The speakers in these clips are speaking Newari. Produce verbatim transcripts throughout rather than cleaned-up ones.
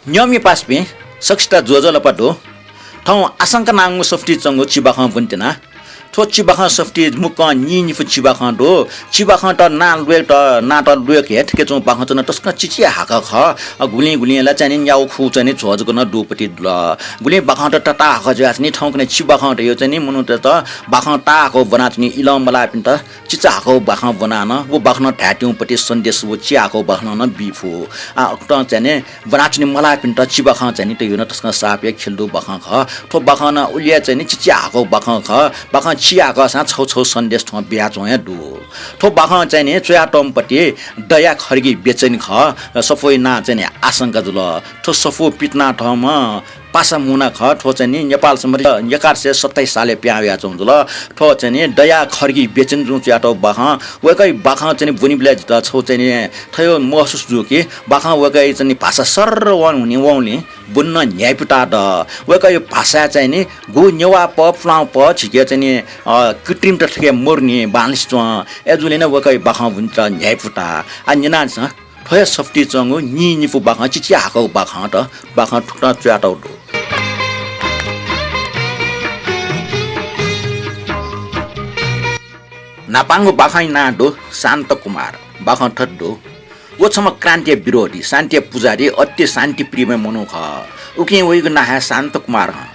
न्यंम्ह पासापिं सकसित ज्वजलपा दु। थौं आशंका नांगु सफुतिइ च्वंगु चिबाखं ब्वनेत्यना। थ्व चिबाखं सफुतिइ मुक्कं नीनिपु चिबाखं दु। चिबाखंत नां ल्वयेत, नांत ल्वयेक हे थुके च्वंगु बाखं च्वना तसकं चिचिहाकः खः। अ, गुलिं गुलिं ला चाहिँ नि न्यागू खू चाहिँ नि झ्वः जक नं दुगु पति दु ला। गुलिं बाखंत तताहाकः जुयाच्वनी, थौंकन्हय् चिबाखं धयागु चाहिँ नि मनूतय्‌त बाखं ताहाकः ब्वनाच्वनी, इलं मलाःपिन्त चिचाहाकः बाखं ब्वनाः नं व बाखनं धायेत्यंगु पति सन्देश व चिहाकः बाखनं नं बी फु। आ, उकथं चाहिँ नि ब्वनाच्वने मलाःपिन्त चिबाखं चाहिँ नि धयागु नं तसकं साप हे खिल दुगु बाखं खः। थ्व बाखं नं उलि हे चाहिँ नि चिचिहाकः बाखं खः। बाखं चिहाकःसां छगू छगू सन्देश थ्वं बियाच्वं हे दु। थ्व बाखं चाहिँ नि च्वयातःम्ह पति दया खड्गी बेचैन खः। सफूया नां चाहिँ नि आशंका जुल। थ्व सफू पितनाथम्ह पासा मुना खः। थ्व चाहिँ नि नेपाल सम्बत एघार सय सत्ताइस सालय् पिहां वयाच्वंगु जुल। थ्व चाहिँ नि दया खड्गी बेचैनजुं च्वयातःगु बाखं। वय्‌कःया बाखं चाहिँ नि ब्वनीबलय् जितः छगू चाहिँ नि थथे महसुस जू कि बाखं वय्‌कःया चाहिँ नि भाषा सर्र वंगुलिं ब्वने नं न्ह्याइपुता द। वय्‌कःया भाषाय् चाहिँ नि गु नेवाः प, पुलांगु प झीके चाहिँ नि, अ, कृत्रिमता थुके मरुनि, बांलासे च्वं। अय्‌जूगुलिं नं वय्‌कःया बाखं ब्वने न्ह्याइपुता। आ न्यनादिसँ। थ्व हे सफुतिइ च्वंगु नीनिपु बाखं, चिचिहाकःगु बाखं त, बाखं थुकथं च्वयातःगु दु। न्हापांगु बाखंया नां दु शान्त कुमार। बाखं थथे दु। व छम्ह क्रान्तिया विरोधी, शान्तिया पुजारी, अति शान्तिप्रियम्ह मनू खः। उकिं वयागु नां हे शान्त कुमार हं।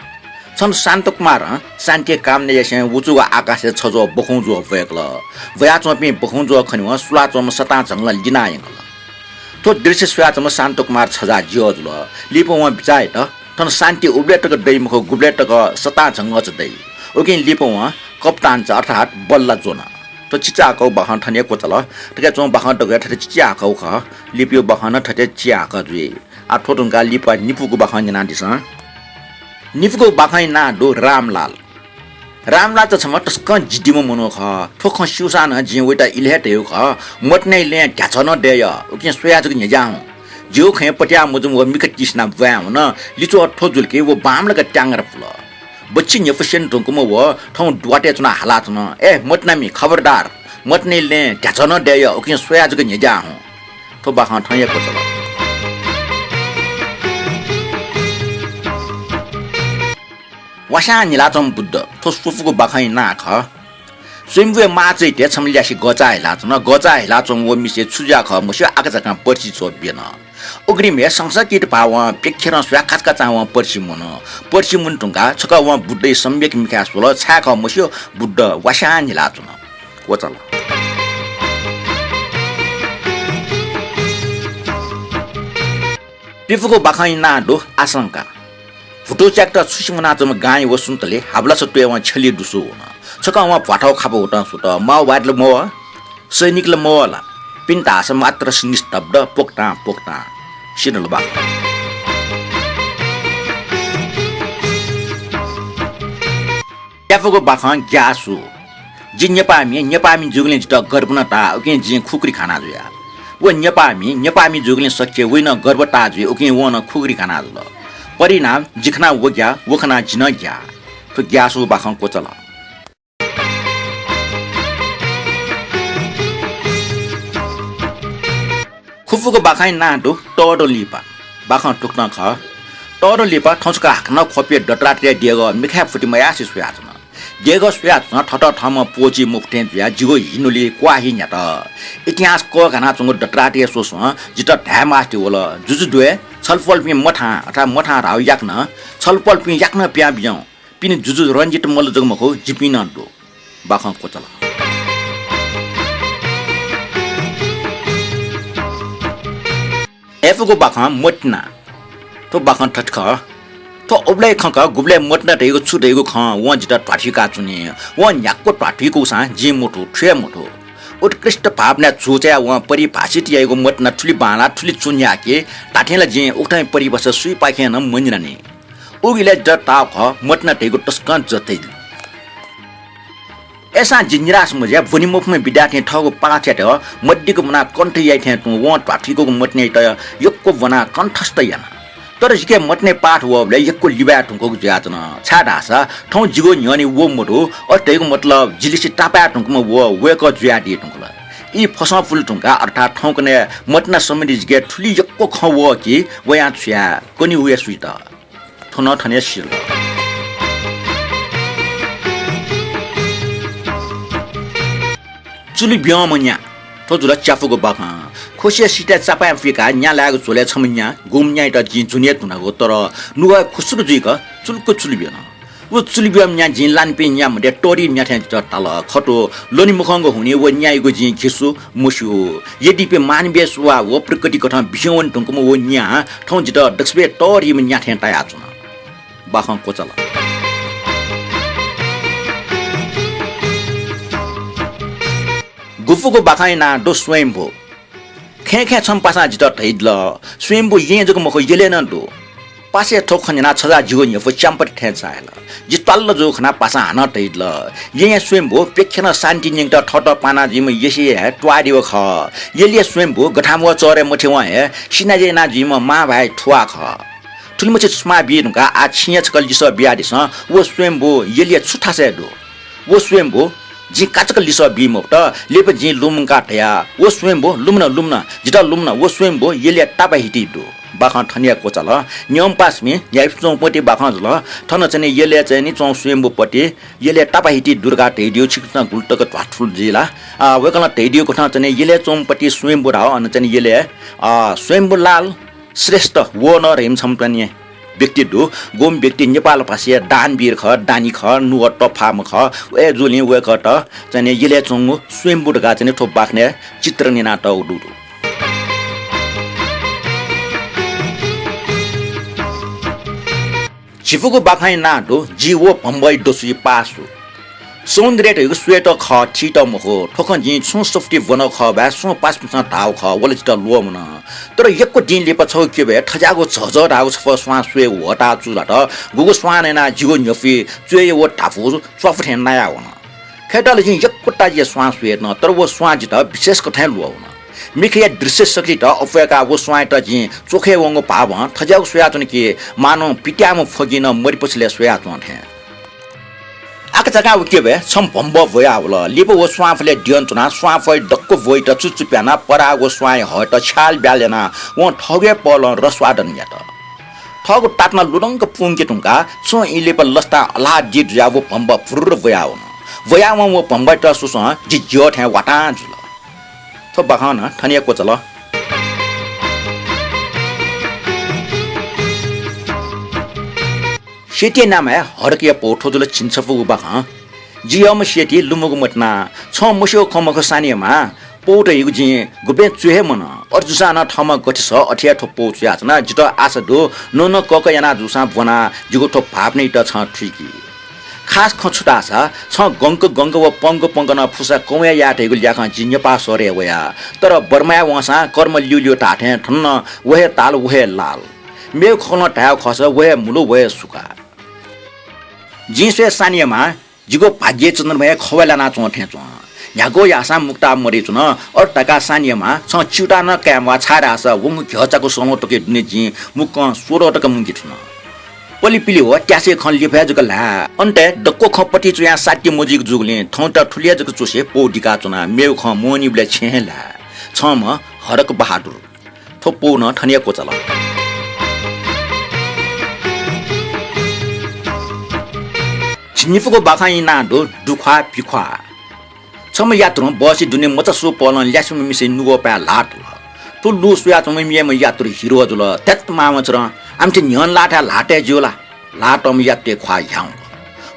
छन्हु शान्त कुमारं शान्तिया कामना यासें वचुगु आकाशय् छज्वः बखुंज्वः ब्वय्‌कल। ब्वयाच्वंपिं बखुंज्वः खनेवं सुलाच्वंम्ह सतां झंगलं लिना यंकल। थ्व दृश्य स्वयाच्वंम्ह शान्त कुमार छजाः ज्यः जुल। लिपा वं बिचाः यात, थन शान्ति उबलय् तक दइ मखु, गुबलय् तक सतां झंगःचा दइ। उकिं लिपा वं कप्तानचा अर्थात् बल्ला ज्वन। थ्व चिचाहाकःगु बाखं थन हे क्वचाल। थुके च्वंगु बाखं दक्व हे थथे चिचिहाकःगु खः। लिपाया बाखं नं थथे चिहाकः जुइ। आ थ्व धुंकाः लिपा निपुगु बाखं न्यनादिसँ। निपुगु बाखंया नां दु रामलाल। रामलाल त छम्ह तसकं जिद्दीम्ह मनू खः। थ्व खँ स्यूसां नं जिं वयात इलय् हे धयागु खः, मतिनाया लँय् ध्याचः नं दय् यः, उकिं स्वयाः जक न्ह्यज्याः हुँ। जिगु खँय् पत्याः मजूम्ह व मिखा तिसिनाः ब्वाँय् वन। लिच्वः थ्व जुल कि व बांमलाक त्याङ्गर पुल। बच्छि न्ह्यइपुसे धुंकूम्ह व थौं दुवातय् च्वनाः हालाच्वन, ए मतिनामि, खबरदार, मतिनाया लँय् ध्याचः नं दय् यः, उकिं स्वयाः जक न्ह्यज्याः हुँ। थ्व बाखं थन हे क्वचाल। वास्यां न्हिलाच्वंम्ह बुद्ध, थ्व स्वपुगु बाखंया नां खः। स्वयम्भूया माःचय्‌तय् छम्ह ल्यासे गःचाः हिलाच्वन। गःचाः हिलाच्वंम्ह व मिसे छु जुयाः खः मस्यू, आकाझाकां पर्सि च्वः ब्यन। अग्रिम हे संशयकित भावं प्यखेरं स्वयाः काचाकाचां वं पर्सि मुन। पर्सि मुने धुंकाः छकः वं बुद्धया सम्यक मिखाय् स्वल, छाय् खः मस्यू, बुद्ध वास्यां न्हिलाच्वन। क्वचाल। प्यपुगु बाखंया नां दु आशंका। भुतुच्याकेत छुसि मुनाच्वंम्ह गांया व सुन्तले हाबुलासा त्वय्‌वं छ्यलि दुसु वन। छकः वं भ्वाथाउ खापा हुतं सुत। माओवादी ला मवः, सैनिक ला मवः ला, पिने धाःसा मात्र निस्तब्ध, पोकतां, पोकतां। सिधल बाखं। प्यपुगु बाखं ग्याःसु। जि नेपाःमि, नेपाःमि जूगुलिं जितः गर्व नं ताः, उकिं जिं खुकुरी खाना जुया। व नेपाःमि, नेपाःमि जूगुलिं सकसिया वइ नं गर्व ताः जुइ, उकिं वं नं खुकुरी खाना जुल। परिणाम, जि खनाः व ग्याः, व खनाः जि नं ग्याः। थ्व ग्याःसु बाखं क्वचाल। खुपुगु बाखंया नां दु तःदँ लिपा। बाखं थुकथं खः। तःदँ लिपा थौं छकः हाकनं ख्वपया दतरातय् देगः मिखाय् फुति मयासें स्वयाच्वन। देगः स्वयाच्वनाः थःत थःम्हं प्वःची मफु थें जुयाः जिगु हिनुलिइ क्वाः हि न्ह्यात। इतिहास कःघानाच्वंगु दतरातय् स्वस्वं जितः धाये मास्ति वल, जुजु द्वय्, छलपोलपिं मथां अथवा मथां ह्राव याकनं, छलपोलपिं याकनं पिहां बिज्याहुँ। पिने जुजु रंजित मल्ल जक मखु, जिपिं नं दु। बाखं क्वचाल। प्यपुगु बाखं मतिना। थ्व बाखं थथे खः। थ्व उबलय् खंक गुबलय् मतिना धइगु छु धइगु खँ वं जितः ध्वाथुइकाच्वनी। वं न्ह्याक्व ध्वाथुइकूसां जिं मथू, थुइ हे मथू। उत्कृष्ट भावनाय् झुचायाः वं परिभाषित याइगु मतिना थुलि बांलाः थुलि चुन्ह्याः कि धात्थें ला जिं उकथं परिभाषा सुइपाखें नं मन्यनानि। उकिं ला जितः ताःगु खः, मतिना धइगु तसकं जतै। अय्‌सां जि निराश मजुयाः ब्वने मफुम्ह विद्यार्थीं थःगु पाठयात मदिक्क मुनाः कण्ठ याइ थें तुं वं ध्वाथुइकूगु मतिनायात यक्व ब्वनाः कण्ठस्थ याना। तर जिके मतिनाया पाठ वःबलय् यक्व लिबाये धुंकूगु जुयाच्वन, छाय्‌धाःसा थौं जिगु न्ह्यःने व मदु, अथे धइगु मतलब जि लिसे तापाये धुंकूम्ह व वय्‌कः जुयादी धुंकल। ई फसं पुले धुंकाः अर्थात् थौंकन्हय् मतिना सम्बन्धी जिके थुलि यक्व खँ वः कि वयां छु याये, कन्हय् हुये सुइत। थ्व नं थन हे सिल। चुलि ब्यंम्ह न्या। थ्व जुल च्यापुगु बाखं। खोसिया सिथय् चापाँय् पुइकाः न्या लायेगु झ्वलय् छम्ह न्या, गुम्ह न्यायात जिं ज्वने हे धुनागु, तर नुगः खुसुरु जुइक चुलुक्क चुलि ब्यन। व चुलि ब्यंम्ह न्या जिं लानापिं न्या मध्ये तःधि न्या थें जितः ताल। खतु ल्वने मखंगु हुनिं व न्यायागु जिं घिसु मस्यू। यद्यपि मानवीय स्वभाव व प्रकृति कथं बिस्युं वने धुंकूम्ह व न्या थौं जितः दकसिबय् तःधिम्ह न्या थें तायाच्वन। बाखं क्वचाल। गुपुगु बाखंया नां दु स्वयम्भू। खँय् खँय् छम्ह पासां जितः धयादिल, स्वयम्भू येँय् जक मखु, यलय् नं दु। पासाया थ्व खँ न्यनाः छजाः जिगु न्ह्यःपु च्याम्पति थें चाःहिल। जि त्वाल्ल जूगु खनाः पासां हानं धयादिल, येँया स्वयम्भू प्यखें नं शान्ति न्यंकेत थःत पाना जुइम्ह यसेया हे त्वाःदेवा खः। यलया स्वयम्भू गथांम्वः चरय् मथ्यंवं हे सिनाजय् याना जुइम्ह मांभाय् थुवाः खः। थुलिमछि सुमां बी धुंकाः आः छिं हे छकः लिसः बियादिसँ, व स्वयम्भू यलया छु थासय् दु? व स्वयम्भू जिं काचाक्क लिसः बी मफुत। लिपा जिं लुमंकाः धया, व स्वयम्भू लुमन, लुमन, जितः लुमन, व स्वयम्भू यलया तापाःहिति दु। बाखं थन हे क्वचाल। न्यंम्ह पासापिं न्ह्याइपुसे च्वंगु पति बाखं जुल। थन चाहिँ नि यलय् चाहिँ नि च्वंगु स्वयम्भू पति यलया तापाःहिति दु धकाः धयादिउ, छिकपिन्सं गुलि तक ध्वाथुल जुइ ला? आ, वय्कलं धयादिउ कथं चाहिँ नि यलय् च्वंगु पति स्वयम्भू धाः, अन चाहिँ नि यलय्, आ, स्वयम्भूलाल श्रेष्ठ व नं धइम्ह छम्ह चाहिँ नि व्यक्ति दु। गुम्ह व्यक्ति नेपाल भाषाया दानवीर खः, दानी खः, नुगः तफाःम्ह खः। अय्जूगुलिं वय्कःयात चाहिँ नि यलय् च्वंगु स्वयम्भू धकाः चाहिँ नि थ्व बाखनय् चित्रण यानातःगु दु। झिपुगु बाखंया नां दु जि व भम्बःया दसुया पासु। सौन्दर्य धइगु स्वयेत खः, थीत मखु। थ्व खँ जिं छुं सफुति ब्वनागु खः, बाय् सुं पासापिन्सं धाःगु खः, व ला जितः ल्वःमन। तर यक्व दिं लिपा छगू क्यबय् थज्याःगु झःझः धाःगु छपु स्वां स्वयेगु ह्वःताः चूलात। गुगु स्वां नं यानाः जिगु न्ह्यःपुइ च्वय्या व धापू च्वापु थें नायावन। खय्त ला जिं यक्व ताजिया स्वां स्वयेधुन, तर व स्वां जितः विशेष कथं ल्वःवन। मिखाया दृश्य शक्तित अप्वय्काः व स्वांयात जिं च्वखय् वंगु भावं थज्याःगु स्वयाच्वन कि मानं पित्याःम्ह फ्वगिं नं मरि पसलय् स्वयाच्वं थें। आकाझाकां व क्यबय् छम्ह भम्बः ब्वयावल। लिपा व स्वांफलय् द्यनाच्वनाः स्वांफलय् दक्व ब्वइत चुचु प्यानाः पराः व स्वांया हःयात छ्यालब्याल यानाः वं थःगु हे पहलं रसवादन यात। थःगु तातना लुधंक पुंके धुंकाः छुं ई लिपा लसतां अल्लाह दित जुयाः व भम्बः फुर्र ब्वयावन। ब्वयावं व भम्बःयात स्वस्वं जि ज्यः थें वातां जुल। थ्व बाखं नं थन हे क्वचाल। सेती नामया हरकया पौ। थ्व जुल झिंछपुगु बाखं। जि यःम्ह सेती लुमंगु मतिना। छं मस्यू खँ मखु सानिया मां, पौ धइगु जिं गुबलें च्वय् हे मन। अथे जूसां नं थःम्हं गथे सः अथे हे थ्व पौ च्वयाच्वना। जितः आशा दु, नं नं कःकः याना जूसां ब्वनाः जिगु थ्व भावनायात छं थुइकि। खास खँ छु धाःसा, छं गंक गंक व पंक पंक नं फुसा कंवय् याये धइगु ल्याखं जि नेपाः शहरय् वया। तर बर्माय् वंसां कर्म ल्यूल्यू धाःथें थन नं व हे ताल, व हे लाल। मेगु खँ नं धायेगु खःसा व हे म्हुलु, व हे सुका। जिं स्वये सानिया मां, जिगु भाग्यया चन्द्रमा हे खवय् लानाच्वं थें च्वं। न्ह्यागु याःसां मुक्ता मदय् च्वन। अथे धकाः सानिया मां, छं च्यूताः नं काये म्वाः, छाय्धाःसा वंगु घ्यःचाकु सलं तके दुने जिं मुक्कं स्वदँ तक मुंके धुन। पलिपिलि व त्यासय् खँ लिफया जक ल्हाये। अन्तय् दक्व खँ पति च्वयाः साध्य मजुइगु जूगुलिं थौंयात थुलि हे जक च्वसे पौ दिकाच्वना। मेगु खँ मोहनीबलय् छेँ हे ल्हाये। छम्ह हरक बहादुर। थ्व पौ नं थन हे क्वचाल। झिंनिपुगु बाखंया नां दु दुख्वाः पिख्वाः। छम्ह यात्रुं बसया दुने मचासू पहलं ल्यासेम्ह मिसाया नुगःपाय् ल्हाः तल। थ्व लू स्वयाच्वंम्ह मेम्ह यात्रु हिरो जुल। ध्यात्त मावंचरं, आमथे न्ह्यःने ल्हाःथाय् ल्हाः तये ज्यू ला? ल्हाः तःम्ह यात्रुया ख्वाः ह्याउँल।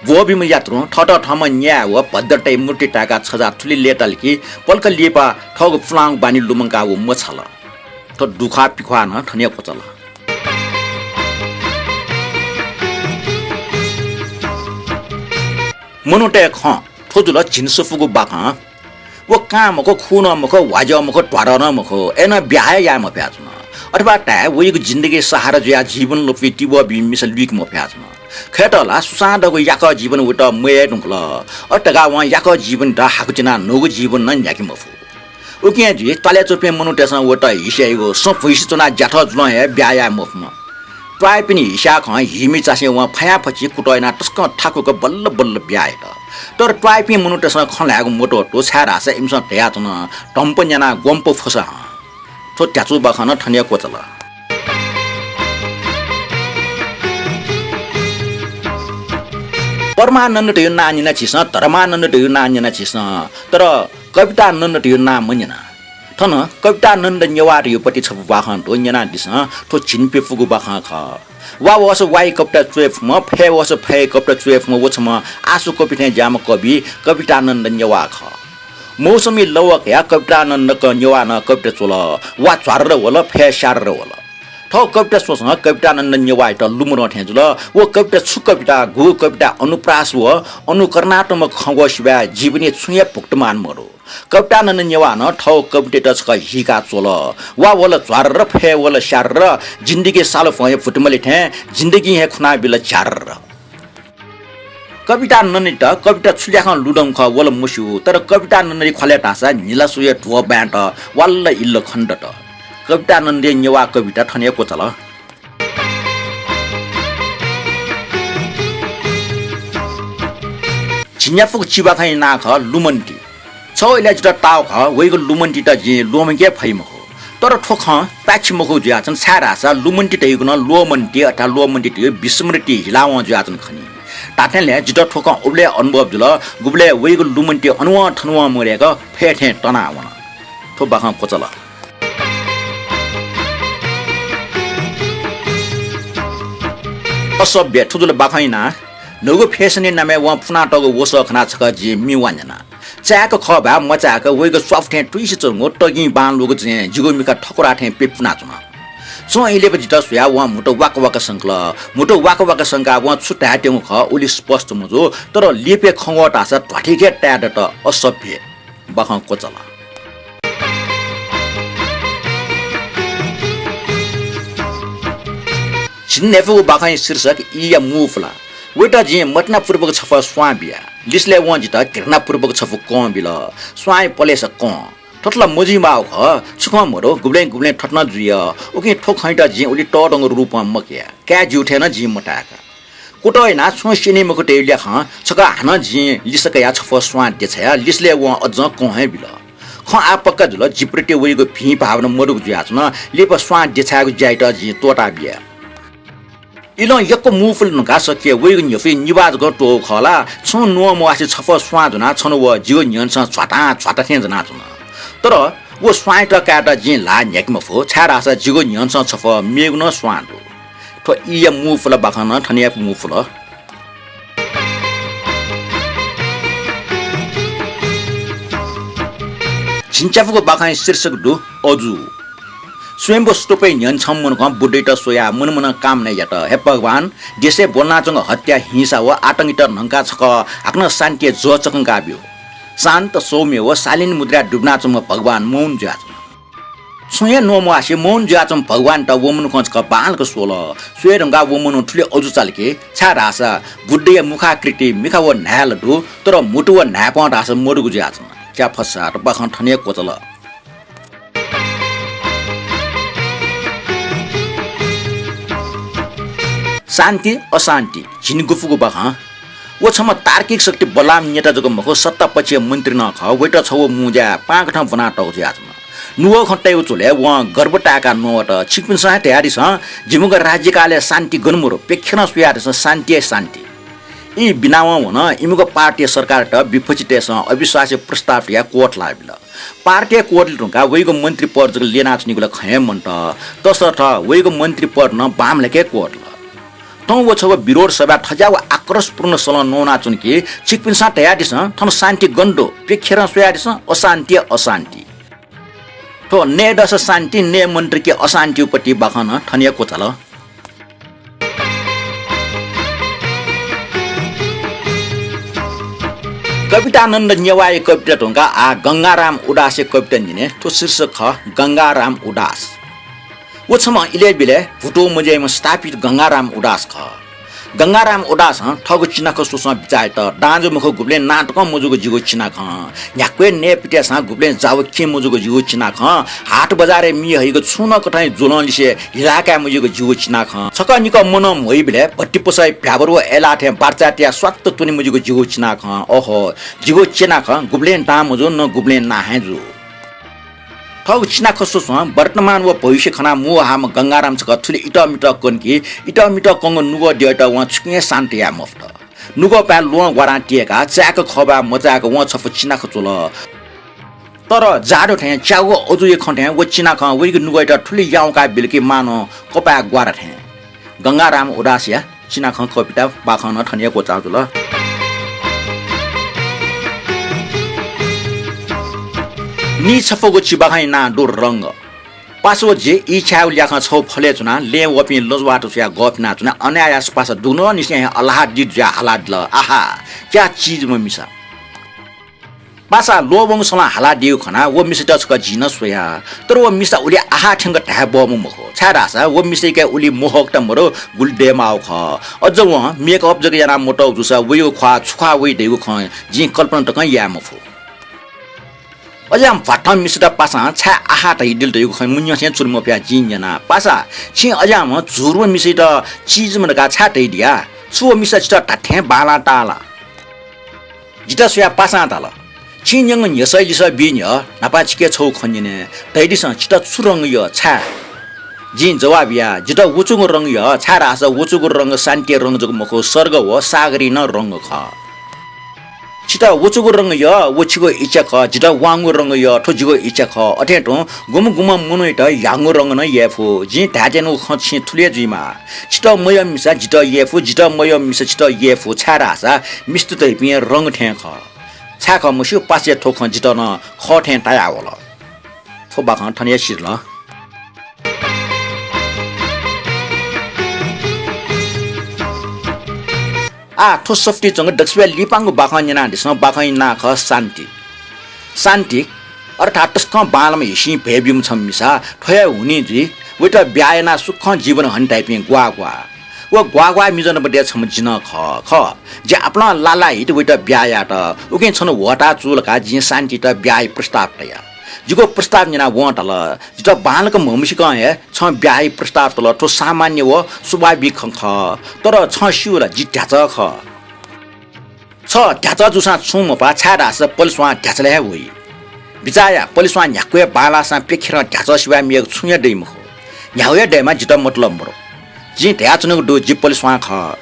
ब्वःबीम्ह यात्रुं थःत थःम्हं न्याय व भद्रताया मूर्ति ताय्काः छजाः थुलि लय्ताल कि पलख लिपा थःगु पुलांगु बानी लुमंकाः व मछाल। थ्व दुख्वाः पिख्वाः नं थन हे क्वचाल। मनूतय् खँ। थ्व जुल झिंसफुगु बाखं। व कां मखु, खू नं मखु, ह्वाज्याः मखु, ध्वादँ नं मखु, अय्नं ब्याहा हे याये मफयाच्वन। अथवा धाये, वयागु जिन्दगी सहारा जुयाः जीवन लुपुइ तिबः बीम्ह मिसा लुइके मफयाच्वन। खय्त ला सुसांदँगु याकः जीवन वयात मयाये धुंकल। अथे धकाः वं याकः जीवनयात हाकुचिनाः न्हूगु जीवन नं न्ह्याके मफु। उकिं जुइ त्वालय् च्वंपिं मनूतय्सं वयात हिस्याइगु, सँ भुइसे च्वनाः ज्याथः जुलं हे ब्याहा याये मफुम्ह। त्वाःयापिनि हिस्याः खं हिमि चासे वं फयां फचि कुतः यानाः तसकं थाकुक बल्ल बल्ल ब्याहा यात। तर त्वाःपिं मनूतय्‌सं खँ ल्हायेगु मत्वःतू, छाय्‌धाःसा इमिसं धयाच्वन, धम्प न्यानाः ग्वम्प फ्वसा हँ। थ्व ध्याचु बाखं नं थन हे क्वचाल। परमानन्द धयागु नां न्यना झीसं, धर्मानन्द धयागु नां न्यना झीसं, तर कवितानन्द धयागु नां मन्यना। थन कवितानन्द नेवाः धयागु पति छपु बाखं दु, न्यनादिसँ, थ्व झिंप्यपुगु बाखं खः। वा वःसा वाइ कविता च्वय् फुम्ह, फय् वःसा फय् कविता च्वय् फुम्ह व छम्ह आशु कवि थें ज्याःम्ह कवि कवितानन्द नेवाः खः। मौसमी लवः कयाः कवितानन्दं नेवाः नं कविता च्वल। वा झ्वारर वल, फय् स्यारर वल। थ्व कविता स्वसं कवितानन्द नेवाःयात लुमधं थें जुल। व कविता छु कविता, गु कविता अनुप्रास व अनुकरणात्मक खँ व सिवाय् जीवनय् छुं हे भुक्तमान मदु। कवितानन्द नेवाः नं थ्व कवितायात छकः हीका च्वल। वा वल झ्वारर, फय् वल स्यारर, जिन्दगी सालफंया भुतमले थें जिन्दगी हे खुनाबिल झ्यारर। कवितानन्दयात कविता छु ल्याखं लुधं खः वल मस्यू, तर कवितानन्दया ख्वालय् धाःसा न्हिलासुया ध्वः बाँयेत वाल्ल इल्ल खनेदत। कवितानन्दया नेवाः कविता थन हे क्वचाल। झिंन्यापुगु चिबाखंया नां खः लुमन्ति। छगू इलय् जितः ताःगु खः, वइगु लुमन्तित जिं ल्वःमंके फइ मखु। तर थ्व खँ पाय्छि मखु जुयाच्वन, छाय्‌धाःसा लुमन्ति धइगु नं ल्वःमन्ति अथवा ल्वःमन्ति धइगु विस्मृति हिलावं जुयाच्वन खनी। धात्थें लय् जितः थ्व खँ उबलय् अनुभव जुल, गुबलय् वइगु लुमन्ति अनवं थनवं मदय्‌क फय् थें तनावन। थ्व बाखं क्वचाल। असभ्य, थ्व जुल बाखंया नां। न्हूगु फय्‌सनया नामय् वं पुनातःगु वसः खनाः छकः जिं मि वा न्यना। चाय्‌क खः भाय् मचाय्‌क वइगु स्वापु थें तुइसे च्वंगु तगिं बांलाःगु जँय् जिगु मिखा ठकुरा थें प्यपुनाच्वन। च्वं इलय्‌पा जितः स्वयाः वं म्हुतु वाक वाक संकल। म्हुतु वाक वाक संकाः वं छु धायेत्यंगु खः उलि स्पष्ट मजू, तर लिपय् खँ वः धाःसा ध्वाथुइके ताये दत। असभ्य, बाखं क्वचाल। झिंन्यापुगु बाखंया शीर्षक ईया मू पुला। वयात जिं मतिनापूर्वक छफः स्वां बिया। लिसलय् वं जितः घृणापूर्वक छफु कं बिल। स्वांया पलेसा कं। थ्व ला मजुइमाःगु खः, छुं खँ मदु, गुबलें गुबलें थथे नं जुइ। उकिं थ्व खँयात जिं उलि तःधंगु रूपं मकया। काय् ज्यू थें नं जिं मताय्‌का। कुतः यानाः छुं स्यनी मखु धयागु ल्याखं छकः हानं जिं लिसा कयाः छफः स्वां देछाया। लिसलय् वं अज्जं कं हे बिल। खँ आः पक्का जुल, जिप्रति वइगु भिं भावना मदुगु जुयाच्वन। लिपा स्वां देछायेगु ज्यायात जिं त्वःता बिया। इलं यक्व मू पुले धुंकाः सके वइगु न्ह्यफुइ निभाः जकं त्वःगु खः ला, छुं न्वं मवासे छफः स्वां ज्वनाः छन्हु व जिगु न्ह्यःने छं झ्वातां झ्वाता थें ज्वनाच्वन। तर व स्वांयात कायेत जिं ल्हाः न्ह्याके मफु, छाय्‌धाःसा जिगु न्ह्यःने छं छफः मेगु नं स्वां दु। थ्व ईया मू पुला बाखं नं थन हे मू पुला। झिंच्यापुगु बाखंया शीर्षक दु अजू। स्वयम्भू स्तूपया न्ह्यःने छम्ह मनुखं बुद्धयात स्वयाः मनमनं कामना यात, हे भगवान, देशय् ब्वलनाच्वंगु हत्या, हिंसा व आतंकयात न्हंकाः छकः हाकनं शान्तिया ज्वः चकंका ब्यु। शान्त, सौम्य व शालीन मुद्राय् दुबिनाच्वंम्ह भगवान मौन जुयाच्वन। छुं हे न्वं मवासे मौन जुयाच्वंम्ह भगवानयात व मनुखं छकः बांलाक स्वल। स्वये धुंकाः व मनू थुलि अजू चाल कि, छाय्‌धाःसा बुद्धया मुखाकृति मिखा व न्हाय्‌ला दु, तर म्हुतु व न्हाय्‌पं धाःसा मदुगु जुयाच्वन। च्याफसा, थ्व बाखं थन हे क्वचाल। शान्ति अशान्ति, झिंगुपुगु बाखं। व छम्ह तार्किक शक्ति बल्लाःम्ह नेता जक मखु, सत्ता पक्षया मन्त्री नं खः। वयात छगू मुँज्याय् पाहां कथं ब्वनातःगु जुयाच्वन। नुगः खँ तयेगु झ्वलय् वं गर्व ताय्‌काः न्ववात, छिकपिन्सं हे धयादिसँ, जिमिगु राज्यकालय् शान्ति गन मदु, प्यखेरं स्वयादिसँ, शान्ति हे शान्ति। ई बिनावं वन, इमिगु पार्टीया सरकारयात विपक्षीतय्‌सं अविश्वासया प्रस्ताव धयाः कोर्ट लाबिल। पार्टीया कोर्टय् धुंकाः वइगु मन्त्री पद जक ल्यनाच्वनीगु ला खँ हे मन्त। तसर्थ वइगु मन्त्री पद नं बांमलाके क्वःतल। थौं व छगू विरोध सभाय् थज्याःगु आक्रोशपूर्ण सलं न्ववानाच्वन कि, छिकपिन्सं धयादिसँ, थन शान्ति गन दु? प्यखेरं स्वयादिसँ, अशान्ति हे अशान्ति। थ्व नये दःसा शान्ति, नये मन्त कि अशान्तिया पति बाखं नं थन हे क्वचाल। कवितानन्द नेवाःया कविता धुंकाः आः गंगाराम उदासया कविता न्यने। थ्व शीर्षक खः गंगाराम उदास। व छम्ह इलय् ब्यलय् भुतू मज्याइम्ह स्थापित गंगाराम उदास खः। गंगाराम उदासं थःगु चिनाखँ स्वसं बिचाः यात। दांजु मखु गुबलें नां तकं मजूगु जिगु चिनाखँ। न्ह्याक्व नयेपित्यासं गुबलें जावः खेँ मजूगु जिगु चिनाखँ। हाट बजारय् मि हइगु छुं नं कथं जुलं लिसे हिला काये मज्यूगु जिगु चिनाखँ। छकः निकः मनं म्ह्वइबलय् भट्टिपसः भ्याबर व अय्लाः थें बारचाः तयाः स्वात्त त्वने मज्यूगु जिगु चिनाखँ। ओहो, जिगु चिनाखँ गुबलें दां मजू, न गुबलें नां हे जू। थःगु चिनाखँ स्वसं वर्तमान व भविष्य खनाः मू हाःम्ह गंगाराम छकः थुलि इतःमितः कन कि इतःमितः कंगु नुगः द्यःयात वं छुकिं हे शान्त याये मफुत। नुगःपाय् ल्वहं ग्वारां तियेकाः चाय्क खःबाय् मचाय्क वं छपु चिनाखँ च्वल। तर जादु थें च्यागू अजूया खँ थें व चिनाखँ वइगु नुगःयात थुलि याउँकाः बिल कि मानं कपाय् ग्वारा थें। गंगाराम उदासया चिनाखँ कविता बाखं नं थन हे क्वचाः जुल। निछपगु चिबाखंया नां दु रंग। पासा व जि ई छायेगु ल्याखं छगू फलय् च्वनाः लँय् वःपिं लँजुवाःत छुयाः गःफिना च्वनाः अनायास पासा दुनुगलंनिसें हे अल्लाहदित जुयाः हालादिल, आहा, क्या चिजम्ह मिसा। पासा ल्वःवंगु सलं हालादीगु खनाः व मिसायात छकः जिं नं स्वया। तर व मिसा उलि आहा थ्यंक धाये बहःम्ह मखु, छाय्धाःसा व मिसायाके उलि मोहकता मदु, गुलि दयेमाःगु खः। अझ वं makeup जक याना मतःगु जूसा वइगु ख्वाः छु ख्वाः वइ धइगु खँ जिं कल्पना तकं याये मफु। अज्याःम्ह भ्वाथं मिसायात पासां छाय् आहा धयादिल धइगु खँ मुंन्यंसे च्वने मफयाः जिं न्यना। पासा, छिं अज्याःम्ह झुरुम्ह मिसायात चिजम्ह धकाः छाय् धयादिया? छु व मिसा छितः धात्थें बांलाः ताः ला? जितः स्वयाः पासां धाल, छिं न्यंगु न्ह्यसः लिसः बी न्ह्यः न्हापां छिके छगू खँ न्यने। धयादिसँ, छितः छु रंग यः, छाय्? जिं जवाफ बिया, जितः वचुगु रंग यः, छाय्धाःसा वचुगु रंग शान्तिया रंग जक मखु, सर्ग व सागरया नं रंग खः। छितः वचुगु रंग यः, व छिगु इच्छा खः, जितः वांगु रंग यः, थ्व जिगु इच्छा खः। अथें तुं गुम्ह गुम्ह मनूयात ह्याउँगु रंग नं याये फु। जिं धायेत्यनागु खँ छिं थुलि हे जुइमाः। छितः मयः मिसा जितः याये फु, जितः मयः मिसा छितः याये फु, छाय्धाःसा मिस्त धइपिं रंग थें खः। छाय् खः मस्यू, पासाया थ्व खँ जितः नं खः थें तायावल। थ्व बाखं थन हे सिधल। आः थ्व सफुतिइ च्वंगु दक्वसिबय् लिपांगु बाखं न्यनादिसँ। बाखंया नां खः शान्ति। शान्ति अर्थात् तसकं बांलाम्ह हिसिं भय् ब्यूम्ह छम्ह मिसा, थ्व हे हुनिं जुइ, वयात ब्याहा यानाः सुखं जीवन हने धाइपिं ग्वाः ग्वाः। व ग्वाः ग्वाः मिजंत मध्ये छम्ह जि नं खः। खः, जि आपालं लालाहित वयात ब्याहा यात। उकिं छन्हु ह्वःताः चूलाकाः जिं शान्तियात ब्याहाया प्रस्ताव तया। जिगु प्रस्ताव न्यनाः वं धाल, जितः बांलाक म्हमसीकं हे छं ब्याहाया प्रस्ताव तल, थ्व सामान्य व स्वाभाविक खँ खः। तर छं स्यू ला, जि ध्याचः खः। छ ध्याचः जूसां छुं मपाः, छाय्धाःसा पलेस्वां ध्याचलय् हे वइ। बिचाः या, पलेस्वां न्ह्याक्व हे बांलाःसां प्यखेरं ध्याचः सिवाय् मेगु छुं हे दइ मखु। न्ह्यागु हे दयेमा जितः मतलब मदु। जिं धयाच्वनागु दु, जि पलेस्वां खः।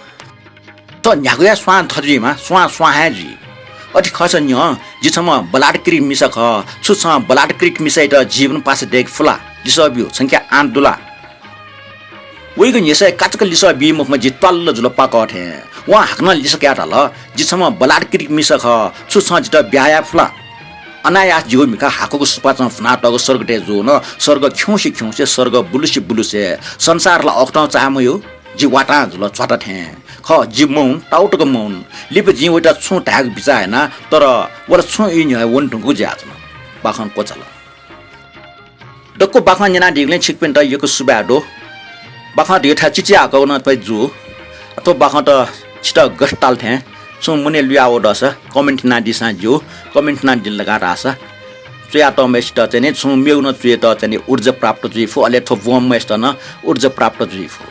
छ न्ह्यागु हे स्वां थजुइमा, स्वां स्वां हे जुइ। अथे खःसा न्यँ, जि छम्ह बलात्कारित मिसा खः। छु छं बलात्कारित मिसायात जीवन पासा दय्के फु ला? लिसः ब्यु, छंके आँट दु ला? वइगु न्ह्यसःया काचाक्क लिसः बी मफुम्ह जि त्वाल्ल जुल पाकः थें। वं हाकनं लिसः कयाः धाल, जि छम्ह बलात्कारित मिसा खः, छु छं जितः ब्याहा याये फु ला? अनायास जिगु म्हिखा हाकुगु सुपाँचं भुनातःगु सर्गतय् जू नं सर्ग खिउँसे खिउँसे, सर्ग बुलुसे बुलुसे। संसार ला अःखतं चाःम्ह मयू, जि वातां जुल झ्वाता थें। खः, जि मौन, ताउतक मौन। लिपा जिं वयात छुं धायेगु बिचाः याना, तर व ला छुं ई न्ह्यः हे वने धुंकूगु जुयाच्वन। बाखं क्वचाल। दक्व बाखं न्यनादीगुलिं छिकपिन्त यक्व सुभाय् दु। बाखं धयाथाय् चिचिहाकःगु नं थ्व जू। अथवा बाखंत छितः गस्ताल थें छुं मनय् लुयावः दःसा comment यानादीसां ज्यू, comment यानादिल धकाः धाःसा च्वयातःम्हय्सित चाहिँ नि छुं मेगु नं च्वयेत चाहिँ नि ऊर्जा प्राप्त जुइ फु, अले थ्व ब्वंम्हय्सित नं ऊर्जा प्राप्त जुइ फु।